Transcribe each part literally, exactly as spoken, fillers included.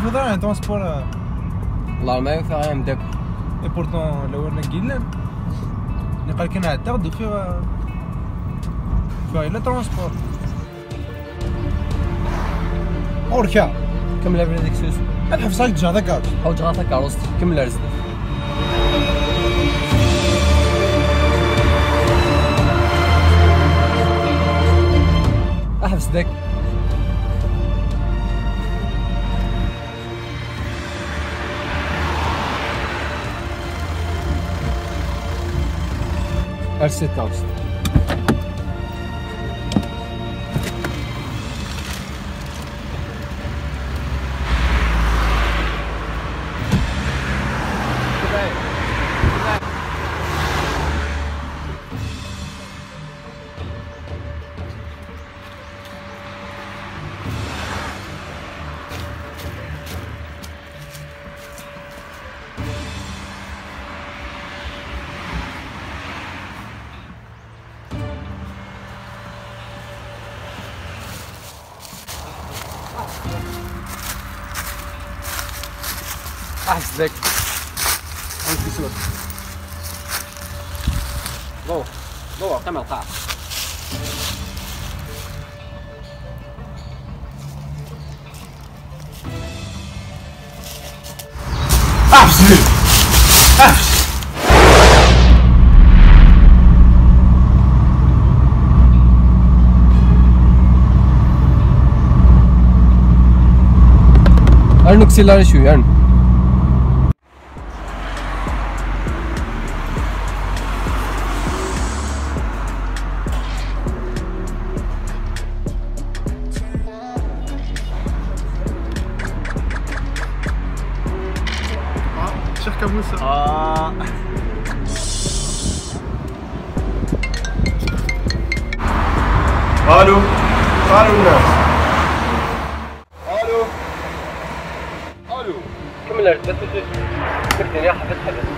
Ur ḍra un transport. L'armée ur fait rien, d'accord. Et pourtant, lawan-agi llan. Niqal kan ɛeddaɣ-d, ufiɣ, ufiɣ yella transport. Ɣur-k. Kemmel abrid deg sus. Ad ḥebseɣ ad ǧǧeɣ takeṛṛust. Ḥewǧeɣ takeṛṛust. Kemmel ar zdat. Ḥbes deg. Ar sit tabst. Ḥbes deg. Ɣer-k isur. Ḍewwer, ḍewwer, qqim ar lqaɛa. Ḥbes-it! Ḥbes! Rnu kkes-it cwiya, rnu. Ah, Cheikh Kamoussa. Ah. Allô. Allô, الناس. Allô. Allô. Kemmel ar zdat, ur tt-, ur tt-, ur tt-, ḥbes, ḥbes.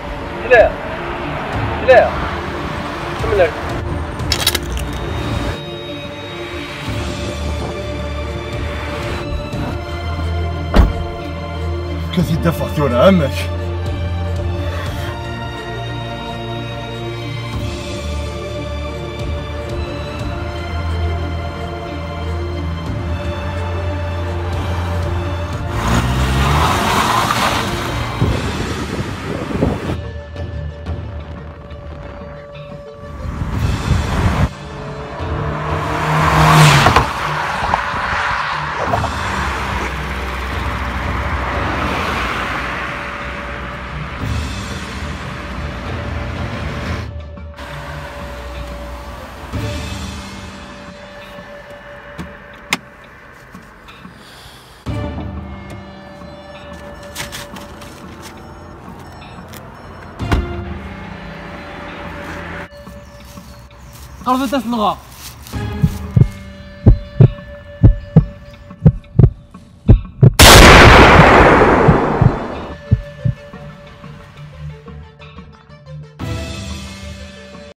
Sliɣ. Sliɣ. Kemmel ar zdat. Fket-id afeɣ tura, amek? Qerreb-d ad t-nɣeɣ.